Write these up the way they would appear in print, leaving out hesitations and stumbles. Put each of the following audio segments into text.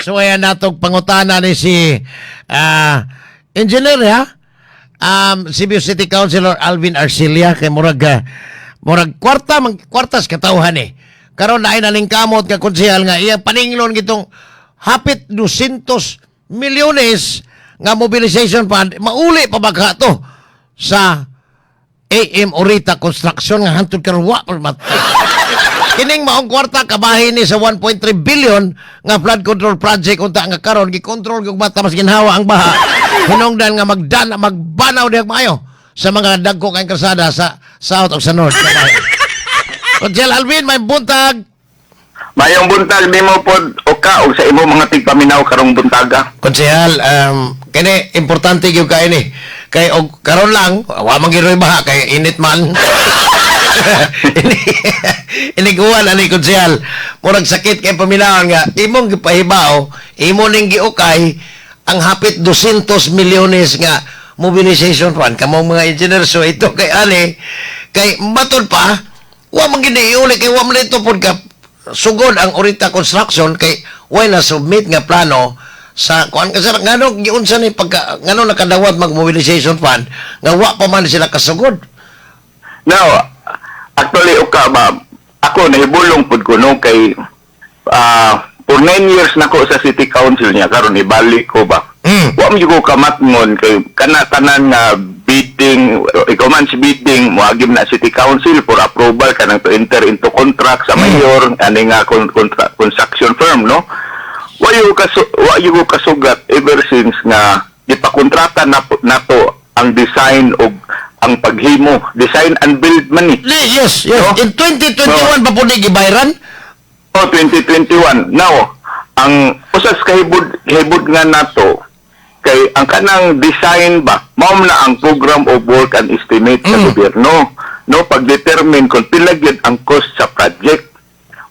So ayan natong pangutana ni si engineer ha? Cebu City Councilor Alvin Arcilla kay murag kwarta man kwartas katawhan eh. Karon naay naningkamot nga konsehal nga iya paninglon gitong hapit 200 milyones nga mobilization fund mauli pa ba ka to sa AM Orita Construction nga hantod karon wa pa kining maong kwarta kabahin ni sa 1.3 billion nga flood control project unta nga karon gikontrol gyud bata mas ginhawa ang baha hinungdan nga magdan magbanaw diha maayo sa mga dagko kay kalsada sa south o sa north. Konsehal Alvin, may buntag. Mayong buntag nimo pod, Oka, ug sa imo mga tigpaminaw karong buntaga. Konsehal, kini importante gyud kay ni. Kay og karon lang wa man gyud baha kay init man. Iniguan ani, konsehal. Murag sakit kay paminawan nga imong gipahibaw, imo ning giukay ang hapit 200 milyones nga mobilization fund kamong mga engineer, so ito kay ani kay matod pa wa man gid iuli kay wa man ito pod ka sugod ang Orita Construction kay way na submit nga plano sa kuan kasi ngano giunsa ni pagka ngano nakadawat mag mobilization fund nga wa pa man sila kasugod? Now, actually, Oka ba, ako nahibulong pud ko no kay for 9 years na ko sa city council niya karon ibalik ko ba. Wa man jud ko kamatngon kay kana tanan nga bidding, ikaw man si bidding moagim na city council for approval kanang to enter into contract sa mayor ani nga construction firm, no? Wa ko kasugat ever since nga gipakontrata na nato ang design og ang paghimo, design and build man ni. Yes. No? In 2021 pa po ni gibayran. Oh, 2021. Now, ang usas kahibud kahibud nga nato kay ang kanang design ba, mao man na ang program of work and estimate sa gobyerno, no, pag-determine kung pila gyud ang cost sa project.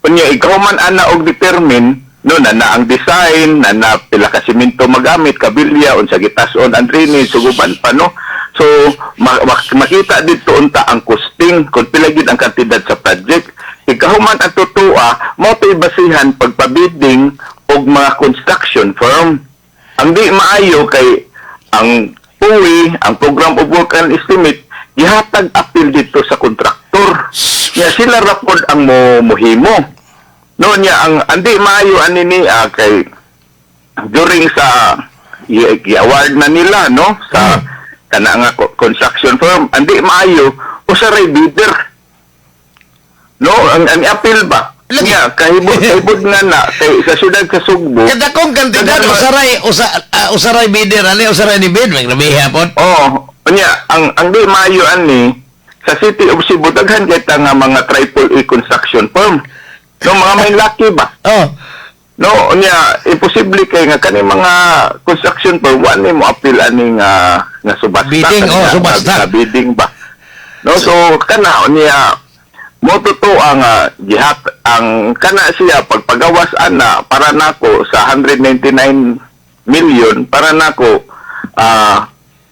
Unya ikaw man ana og determine, no, na na ang design na na pila ka simento magamit, kabilya, unsa gitas-on ang drainage ug uban pa, no? So makita dito unta ang costing kung pila gyud ang kantidad sa project. Ikahuman ang tutua mao to'y basihan pagpabidding og mga construction firm. Ang di maayo kay ang POWE, ang program of work and estimate, gihatag apil dito sa kontraktor nya sila ra pod ang mo mohimo, no? Nya ang andi maayo ani ni kay during sa i-award na nila, no, sa kana nga construction firm, andi maayo usa ray bidder, no, ang appeal ba. Lagi. Nya kahibod kahibod nga na kay sa syudad sa Sugbo Kadakong kantidad usaray bidder ani usaray ni bid may grabe pod. Oh, unya ang di maayo ani sa City of Cebu daghan kay ta nga mga triple A construction firm. No, mga may lucky ba? Oh. No, unya imposible kay nga kani mga construction firm wa ni mo appeal ani nga nga subasta. Bidding, kani oh, nga subasta. nga bidding ba. No, so kana unya mo totoo ang gihat ang kana siya pagpagawas ana para nako sa 199 million, para nako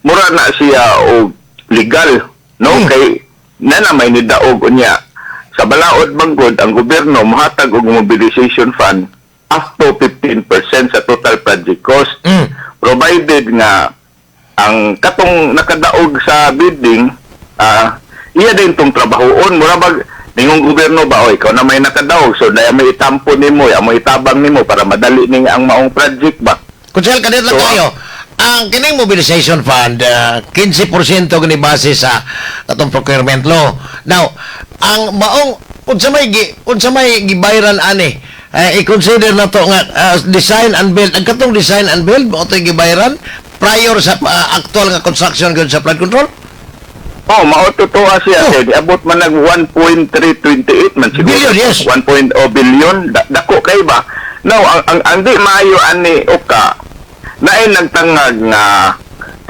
mura na siya og legal, no, kay na na may nidaog. Unya sa balaod manggod ang gobyerno mohatag og mobilization fund up to 15% sa total project cost provided nga ang katong nakadaog sa bidding iya din tong trabahoon. Mura bag ningong gobyerno ba, "Oy, ikaw na may nakadaog, so daya may itampo nimo ya mo itabang nimo para madali ning ang maong project ba." Konsehal, kadiyot lang So, kayo. Ang kining mobilization fund, 15% gani base sa katong procurement law. Now, ang maong unsa may gibayran ani? I-consider na to nga design and build. Ang katong design and build mao to'y gibayran prior sa actual nga construction gyud sa flood control? Oh, mao totoo siya Oh. kay niabot man nag 1.328 man siguro. Billion, yes. 1.0 billion. Dako kay ba. Now, ang di maayo ani, Oka, naay nagtangag nga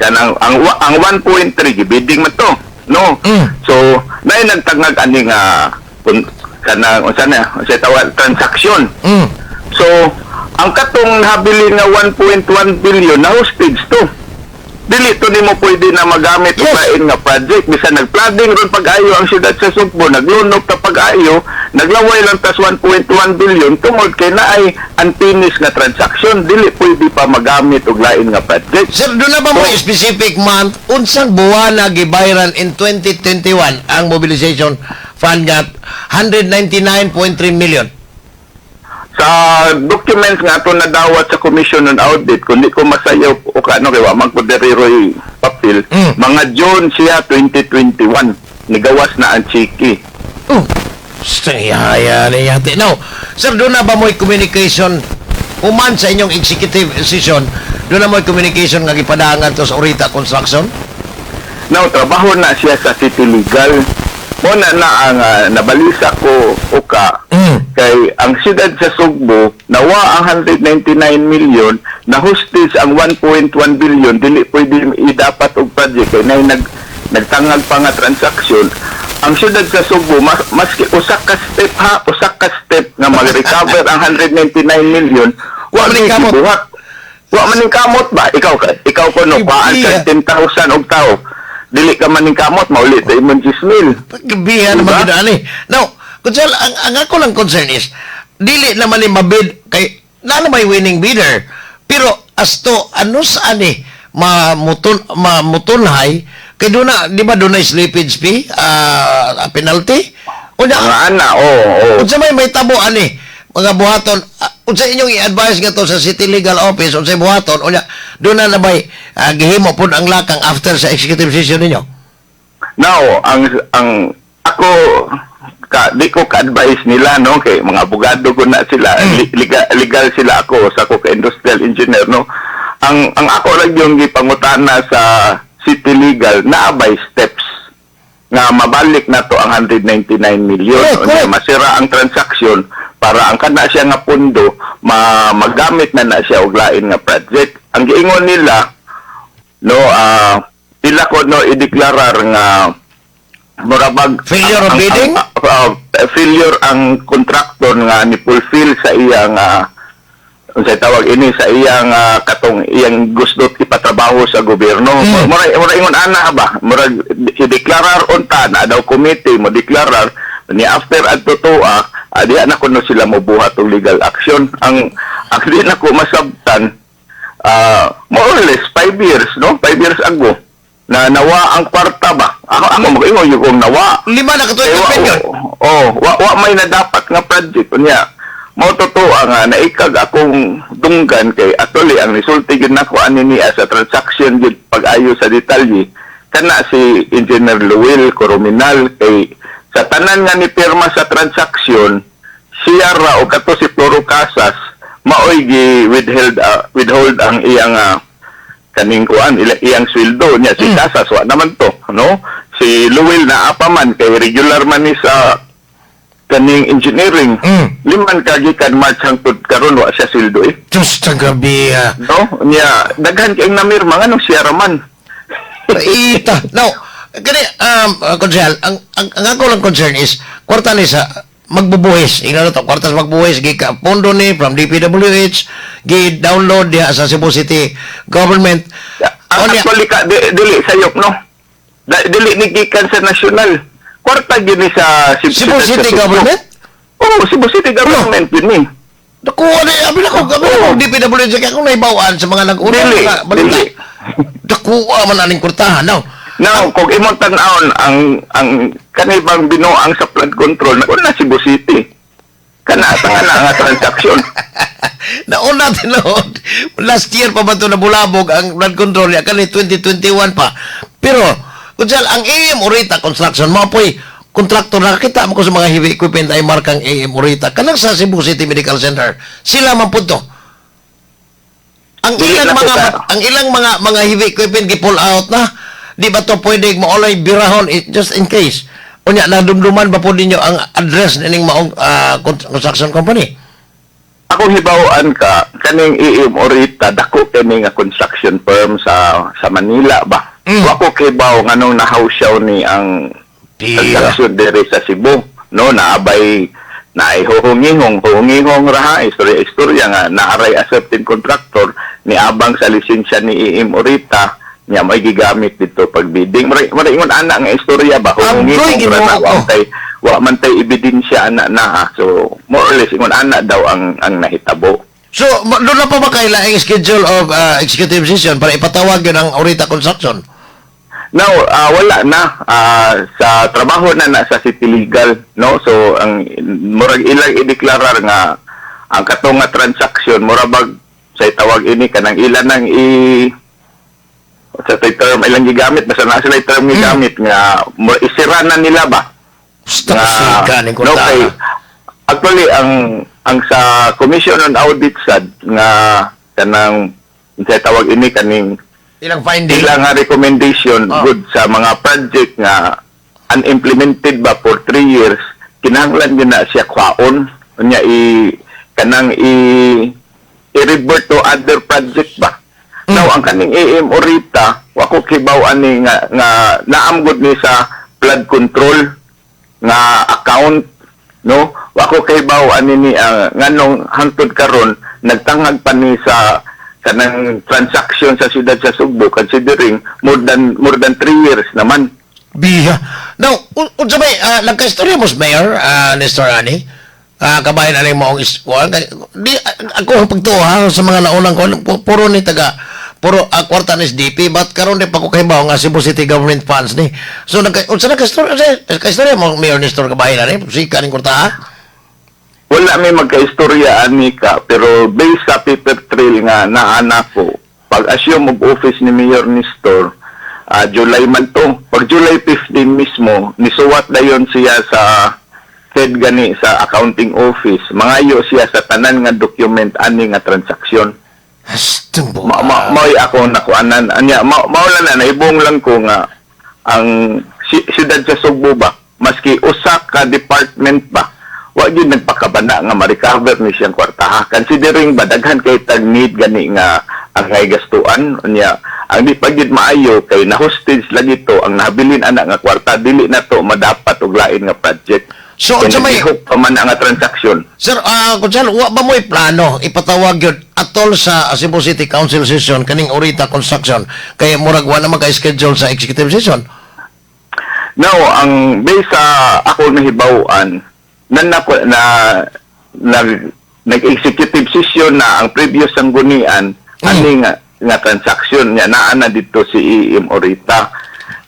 kanang ang 1.3 gibidding man to, no? So, naay nagtangag ani nga kanang unsa na, unsa tawag, transaction. So, ang katong nabili nga 1.1 billion na hostage to. Dili to nimo pwede na magamit lain nga project bisan nagflooding ron pag-ayo ang syudad sa Sugbo, naglunok ta pag-ayo. Naglaway lang tas 1.1 billion tungod kay naay unfinished nga transaction, dili pwede pa magamit og lain nga project. Sir, doon na ba mo specific month unsang buwan na gibayaran in 2021 ang mobilization fund nga 199.3 million? Sa documents nga ato nadawat sa Commission on Audit, kung di ko masayaw o kano kay wa man ko diri roy papel, mga June siya 2021 nigawas na ang chiki. Oh, haya ni yate. Now, sir, doon na ba mo'y communication human sa inyong executive session, doon na mo'y communication nga gipadangan to sa Orita Construction? Now, trabaho na siya sa City Legal. Mo na na ang nabalisa ko uka kay ang siyudad sa Sugbo nawa ang 199 million na hostage ang 1.1 billion, dili pwede idapat og project kay nay nagtangag pa nga transaction. Ang siyudad sa Sugbo maski usa ka step ha, usa ka step nga mag-recover ang 199 million, wa Wa man man kamot. gibuhat, wa man ning kamot ba. Ikaw ko no paan Ibiya. ka 10,000 og tao, dili ka man ning kamot, mauli sa imong 10,000. Paggabihan naman Diba? gid ani. Now, Kunsel, ang ako lang concern is, dili naman ni mabid, kay, na may winning bidder. Pero, asto, ano sa ani, mamutunhay, kay doon na, di ba doon na slippage fee, penalty? Unya, Mga ana, oo. Unsa may tabo ani mga buhaton, unsa inyong i-advise nga to sa City Legal Office, unsay buhaton unya doon na nabay gihimo pud ang lakang after sa executive session ninyo? Now, ang ako ka, di ko ka-advise nila, no, kay mga abogado ko na sila, legal sila, ako sa ako ka industrial engineer, no. Ang ako lang yung gipangutana sa City Legal, naa bay steps nga mabalik na to ang 199 million? Correct, Unya, correct. masira ang transaction para ang kana siya nga pundo magamit na na siya og lain nga project. Ang giingon nila, no, ila ko no ideklarar nga murabag Failure of bidding? Failure ang contractor nga ni fulfill sa iyang unsay tawag ini, sa iyang katong iyang gusto ipatrabaho sa gobyerno. Mura ingon ana ba, murag ideklarar unta na daw committee mo deklarar ni after adto tuwa diha na kuno sila mobuhat og legal action. Ang di na ko masabtan, more or less 5 years, no, 5 years ago na nawa ang kwarta ba. Ako mag-ingon yung kung nawa. 5 na katuig Eh, ka opinion. Oh, wa may nadapat nga project unya. Mao totoo nga naikag akong dunggan kay actually ang resulti gyud nako ani niya sa transaction gyud pag-ayo sa detalye kana si Engineer Luel Corominal, kay sa tanan nga ni pirma sa transaction siya ra o kato si Floro Casas maoy gi withhold ang iyang kaning kuan iyang sweldo niya. Si Casas wa naman to, no. Si Luel na apa man kay regular man ni sa kaning engineering. 5 ka gikan March hangtod karon wa siya sweldo eh. Diyos ang gabi ah. No, niya daghan kay namirma nganong siya ra man. Ita. Now, kani konsehal, ang ako lang concern is kwarta ni sa magbubuhis. Ingnan na to, kwarta sa magbubuhis gi ka pondo ni from DPWH, gi download diha sa Cebu City Government. Ang Unya, actually ka dili sayop, no, dili ni gikan sa national kwarta gyud ni sa Cebu City Government? Oh, Cebu City Government yun ni. Naku, ano, abi na ko, DPWH, kaya akong naibawaan sa mga nag-una, Dili, mga balita. dili. Nakuha man aning kwartahan. Now, Now, kung imong tan-awon ang kanibang binuang sa flood control, nauna Cebu City. Kana sa nga na nga transaction. Nauna tinuod. Last year pa ba ito nabulabog ang flood control ya kani 2021 pa. Pero kunsel ang AM Orita Construction mo po'y kontraktor, nakakita mo ko sa mga heavy equipment ay markang AM Orita kanang sa Cebu City Medical Center. Sila man pud to. Ang Dili ilang na mga kita. Ang ilang mga heavy equipment gi-pull out na. Di ba to pwede maolay birahon just in case? Unya, nadumduman ba po ninyo ang address nining maong construction company? Ako hibaw-an ka, kaning AM Orita dako kini nga construction firm sa Manila ba. Wa ko kibaw nganong nahawsyaw ni ang transaction diri sa Cebu. No, naabay naay huhungihong huhungihong raha istorya istorya nga naaray a certain contractor ni abang sa lisensya ni AM Orita niya may gigamit dito pag bidding. Mura ingon ana nga istorya ba, Agoy, huhungihong ra na Ginoo ko. wa kay Wa man tay ebidensya ana na. So more or less ingon ana daw ang nahitabo. So, doon na po ba kay laing schedule of executive session para ipatawag yun ang Orita Construction? Now, wala na. Sa trabaho na na sa city legal, no? So ang murag ilang ideklarar nga ang katong nga transaction mura bag sa tawag ini kanang ilan nang i sa tay term ilang gigamit, basta na sila term gigamit nga isira na nila ba. Basta sika ni No, kay, actually ang sa Commission on Audit sad nga kanang sa tawag ini kaning Ilang finding? ila nga recommendation good sa mga project nga unimplemented ba for 3 years, kinahanglan gyud na siya kwaon, unya i kanang i i-revert to other project ba. Now, ang kaning AM Orita, wa ko kibaw ani nga naam gud ni sa flood control nga account, no? Wa ko kibaw ani ni nganong hangtod karon nagtangag pa ni sa kanang transaction sa siyudad sa Sugbo, considering more than 3 years naman. Biya. Now, unsa may nagka-istorya mo sa Mayor, Nestor ani? Kabahin ani mo ang kuwan di ako ang pagtuo sa mga naunang kuwan, puro ni taga puro kwarta ni SDP, but karon di pa ko kahibaw nga Cebu City Government funds ni. So nagka unsa nagka-istorya, unsa nagka-istorya mo Mayor Nestor kabahin ani? Sika ning kwarta, ha? Wala may magkaistorya ani ka, pero based sa paper trail nga naana ko, pag assume of office ni Mayor Nestor, July man to, pag July 15 mismo nisuwat dayon siya sa head gani sa accounting office, mangayo siya sa tanan nga document ani nga transaksyon. Astong Ma, mao'y ako nakuanan anya, mao lang na naibong lang ko nga ang siyudad sa Sugbo ba, maski usa ka department ba, wa gyud nagpakabana nga ma-recover ni siyang kwarta, considering ba daghan kay tag need gani nga ang kay gastuan. Unya ang di pa gyud maayo kay na hostage lagi to ang nahabilin ana nga kwarta, dili na to madapat og lain nga project. So, Kay unsa may naglihok pa man ang nga transaksyon. Sir, Kutsal, wa ba mo'y plano ipatawag yun atol sa Cebu City Council session kaning Orita Construction kay murag wa naman kay schedule sa executive session? Now, ang based sa ako nahibaw-an, na nag-executive session na ang previous sanggunian ani nga transaction niya naa na dito si EM Orita.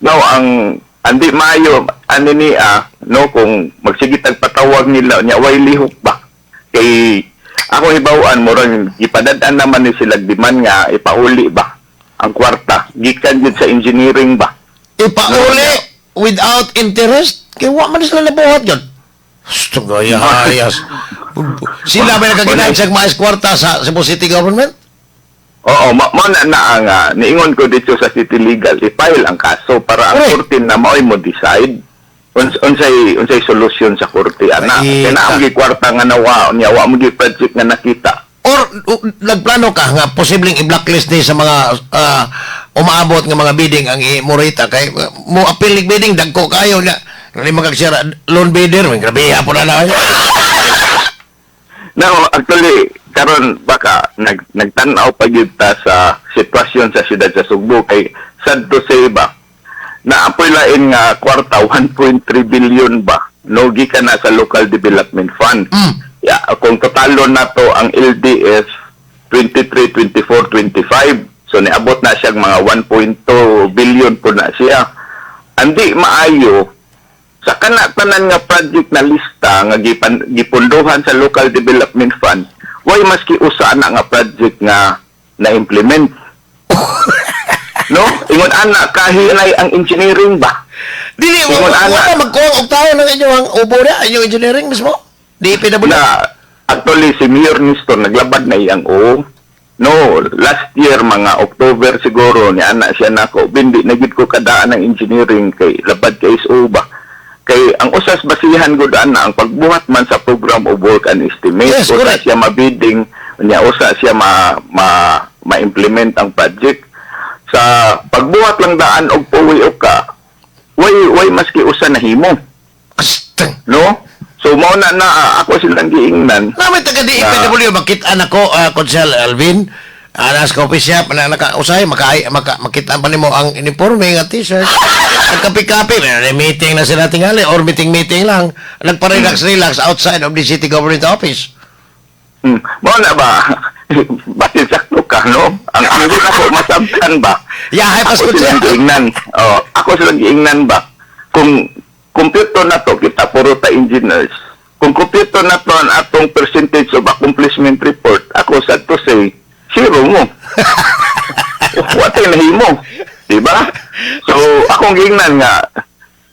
Now, ang andi maayo ani niya, no, kung magsige tag patawag nila niya, way lihok ba, kay ako hibaw-an murag gipadad-an naman ni sila demand nga ipauli ba ang kwarta gikan jud sa engineering ba. Ipauli without interest kay wa man sila nabuhat yun. Gaya hayas. Sila ba nakaginahit maayos kwarta sa Cebu City Government? Oo, mo na na ang niingon ko dito sa City Legal, i-file ang kaso para ang korte na mao'y mo decide unsay solusyon sa korte ana. Ay, Kay naa mo kwarta nga nawa niya, wa mo gi project nga nakita. Or nagplano ka nga posibleng i-blacklist ni sa mga umaabot nga mga bidding ang i-Morita kay mo appeal nig bidding dagko kayo na hindi magagsira loan bidder, may grabe po na na. Now, actually, karon baka nagtan-aw pa gyud ta sa sitwasyon sa siyudad sa Sugbo kay sad to say ba, naapoy lain nga kwarta, 1.3 billion ba, no, gikan na sa Local Development Fund. Yeah, kung totalo na to ang LDF 23, 24, 25. So niabot na siyang mga 1.2 billion po na siya. Andi maayo sa kana tanan nga project na lista nga gipondohan sa Local Development Fund, way maski usa na nga project nga na-implement. No? Ingon ana kahinay ang engineering ba? Dili wa Ingon wa ana. ba magkuha og tao ng inyong ubo na, inyong engineering mismo? DPW. Na actually si Mayor Nestor naglabad na iyang oo. No, last year mga October siguro ni ana siya nako, bindi na gid ko kadaan ng engineering kay labad kay SO ba. Kay ang usas basihan gud ana ang pagbuhat man sa program of work and estimate, Yes, usa correct. siya mabidding niya, usa siya ma, ma ma-implement ang project. Sa pagbuhat lang daan og puwi o ka, way maski usa nahimo, Astang. no? So mao na na ako silang giingnan. Namin taga DPW makita na ko, Konsel Alvin. Anas coffee shop na naka usay maka, maka makita pa nimo ang uniforme nga t-shirt. Nagkape-kape, may meeting na sila tingali or meeting-meeting lang. Nagpa-relax relax outside of the city government office. Mao na ba? Basin sakto ka, no? Ang di ako masabtan ba? Yahay Ako paskot silang siya. giingnan. Oh, ako silang giingnan ba? Kung computer na to, kita puro ta engineers. Kung computer na to ang atong percentage of accomplishment report, ako sad to say, zero mo. What ay nahimo? Diba? So, akong giingnan nga,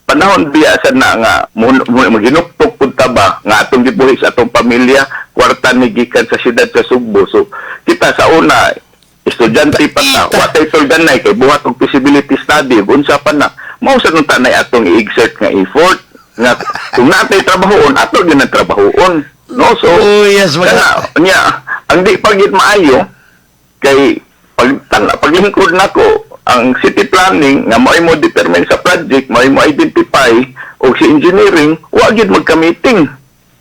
panahon biya sa na nga maginuktok pud ta ba nga atong gibuhi sa atong pamilya, kwarta ni gikan sa siyudad sa Sugbo. So kita sa una, estudyante pa ta, Ita. wa tay tulganay kay buhat og feasibility study, unsa pa na mao sa nung tanay atong i-exert nga effort nga kung natay trabahoon, ato gyud ang trabahoon, no? So Oh, yes, kana nya ang di pa gyud maayo kay pag paglingkod nako ang city planning nga mao mo determine sa project, mao mo identify, og si engineering wa gyud magka-meeting.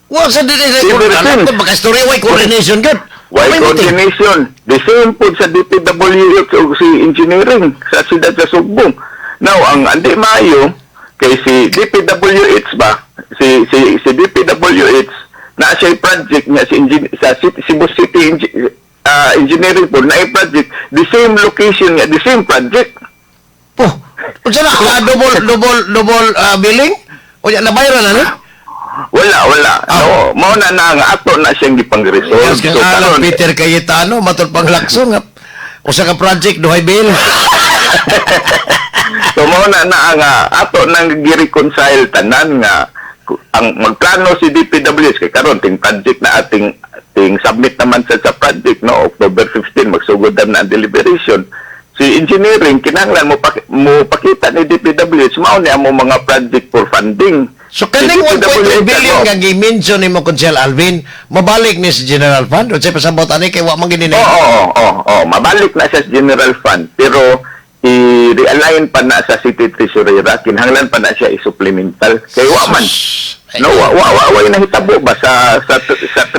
Wa sa dili sa Silver alam King. ko baka story way coordination gud. Why May meeting. coordination? The same po sa DPWH o si engineering sa siyudad sa Sugbong. Now, ang andi maayo kay si DPWH ba, si DPWH na siya project niya si sa City, Cebu City Engineering po na project, the same location niya, the same project. Oh, unsa na double double double billing? Unya nabayaran na ni? Wala, wala. Ah. No, mao na na nga ato na siyang gipang-resolve. Yes, So, kang alam karon, Peter Cayetano matud pang lakso nga usa ka project duhay bill. So mao na na nga ato nang gi-reconcile tanan nga ang magplano si DPWH kay karon ting project na ating ting submit naman sa project, no? October 15 magsugod na ang deliberation. Si engineering kinahanglan mo pakita ni DPWH mao ni amo mga project for funding. So kaning Si 1.3 DPWH, billion ano, nga gi-mention nimo, Konsehal Alvin, mabalik ni sa General Fund unsay pasabot ani kay wa man gini Oo, mabalik na siya sa general fund pero i-realign pa na sa city treasury ra, kinahanglan pa na siya i-supplemental kay wa man. No, wa wa wa, wa nahitabo ba sa 3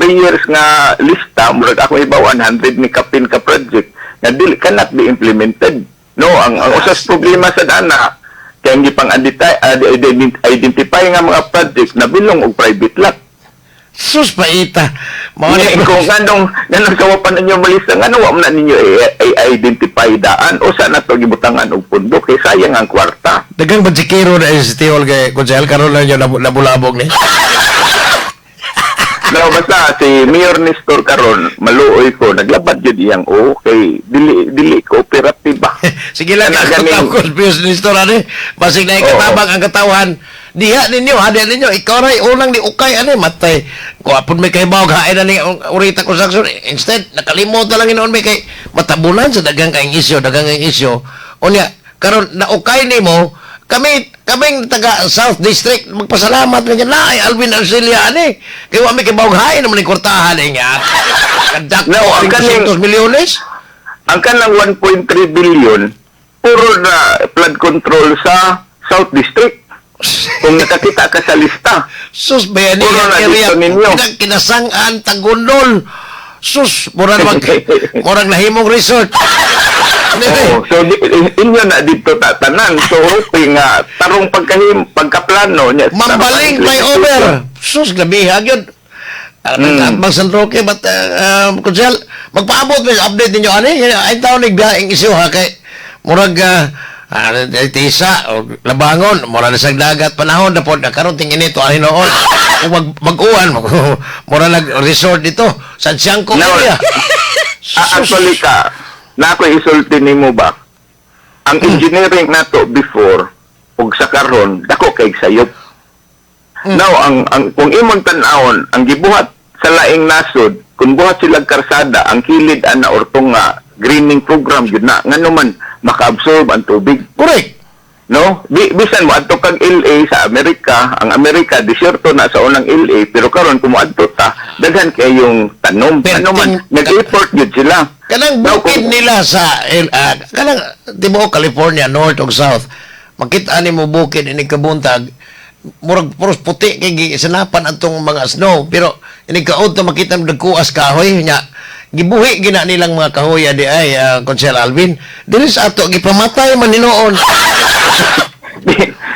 years nga lista, murag ako iba 100 ni kapin ka project nga dili cannot be implemented. No, ang usas problema sa dana kay ang gipang identify nga mga project na bilong og private lot. Sus paita. Mao ni Ngayon, kung nganong kawapan ninyo malista, nganong wa man na ninyo i-identify daan o sa na to gibutangan og pundo kay sayang ang kwarta. Daghang batsikero na sa City Hall kay Konsehal karon lang yun nabulabog ni. No, basta si Mayor Nestor karon maluoy ko, naglabad jud iyang o kay dili dili cooperative ba. Sige lang, Kana ako ganing- confused ni Nestor ani. Basig na ikatabang ang katawan. Diha ninyo, hadiha ninyo, ikaw ray unang ni ukay ani matay. Kuapon may kahibaw hain na ni Urita Construction. Instead, nakalimot na lang inoon may kay matabunan sa daghang kaing isyo, daghang kaing isyo. Unya, karon naukay nimo, kami kaming taga South District magpasalamat nga na ay Alvin Arcilia ani kay wa mi kay hain naman ni kwartahan eh nga kadak No, ang kaning- 200 milyones. Ang kanang 1.3 billion puro na flood control sa South District. Kung nakakita ka sa lista. Sus, bayani Puro na area. dito ninyo. Kinasangan, Tagundol. Sus, murag murag nahimong resort. Oo, so di, inyo na dito tatanan. So hoping nga tarong pagkahim pagkaplano niya. Mambaling flyover. Sus, grabe yun. Bang San Roque, but, Kunsel, magpaabot may update ninyo ani. Ay taon ni biyaheng isyu ha kay murag tisa o labangon, murag na sa dagat panahon na po na karon ting init ani noon. Kung mag-uwan, murag nag resort dito sa Siangco No. area. Ah, actually ka, na ako isulti nimo ba? Ang engineering nato before ug sa karon dako kay sayop. Now ang kung imong tan-awon ang gibuhat sa laing nasod, kung buhat sila karsada, ang kilid ana orto nga greening program gyud na ngano man maka-absorb ang tubig. Correct. No? Bisan mo adto kag LA sa Amerika, ang Amerika disyerto na sa unang LA, pero karon kung moadto ta, daghan kayong tanom. Pero Ano man nag-effort gyud sila. Kanang Now, bukid nila sa kanang tibuok California north ug south. Makita nimo bukid ini kabuntag murag puros puti kay gisanapan atong mga snow, pero ini kaudto makita mo nagkuas kahoy nya. Gibuhi gina nilang mga kahoya di ay, Konsehal Alvin. Diri sa ato gipamatay man hinuon.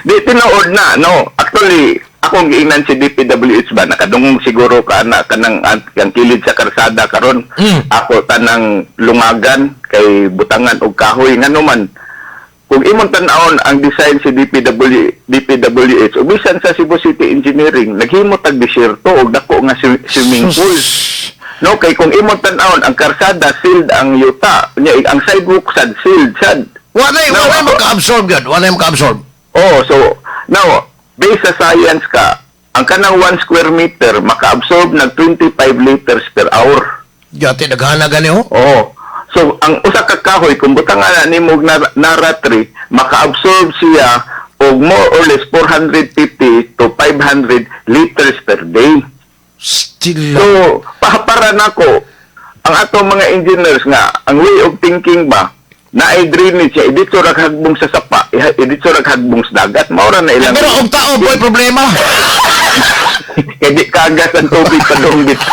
Di tinuod na, no? Actually, akong giingnan si DPWH ba, nakadungog siguro ka na kanang ang kilid sa karsada karon. Ako tanang lungagan kay butangan og kahoy, ngano man kung imong tan-awon ang design si DPW, DPWH o bisan sa Cebu City Engineering, naghimo tag disyerto og dako nga swimming pool. No, kay kung imong tan-awon ang karsada, sealed ang yuta. Nya ang sidewalk sad sealed sad. Walay No, walay maka-absorb gyud, walay maka-absorb. Oh, so now based sa science ka, ang kanang 1 square meter maka-absorb ng 25 liters per hour. Yati daghana gani oh. Oh. So ang usa ka kahoy kung butangan na nimo og nara tree, maka-absorb siya og more or less 450 to 500 liters per day. Still. So para nako ang atong mga engineers nga ang way of thinking ba na ay drainage siya dito ra hagbong sa sapa, dito ra hagbong sa dagat, mao ra na ilang Pero og tao boy problema. Kay di kagas ang tubig padung dito.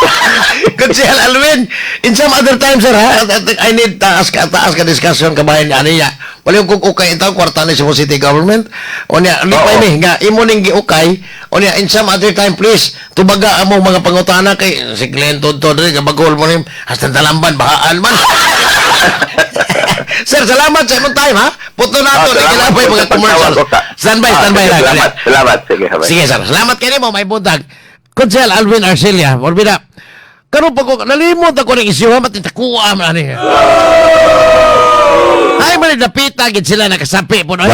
Konsehal Alvin, in some other time, sir, ha? I need taas ka discussion kabahin ani niya. Wala yung kung ukay itaw, kwarta ni Cebu City Government. O niya, lipay ni, nga, imo ning giukay. O niya, in some other time, please, tubaga among mga pangutana kay si Glenn Tonto diri, kabagol mo rin, hasta talamban, bahaan man. Sir, salamat sa imong time, ha? Puto na ito, Ah, salamat mga po sa commercial. pagtawag ko ka. Standby, standby Sige, lang. salamat, salamat. Sige, bye. Sige, sir. Salamat kayo mo, may buntag. Konsehal Alvin Arcilia, Morbida. Karon pa ko, nalimot ako ng isyu, ha? Matitakuha man ani. Ay, man, napita, gid sila nakasapi po. No?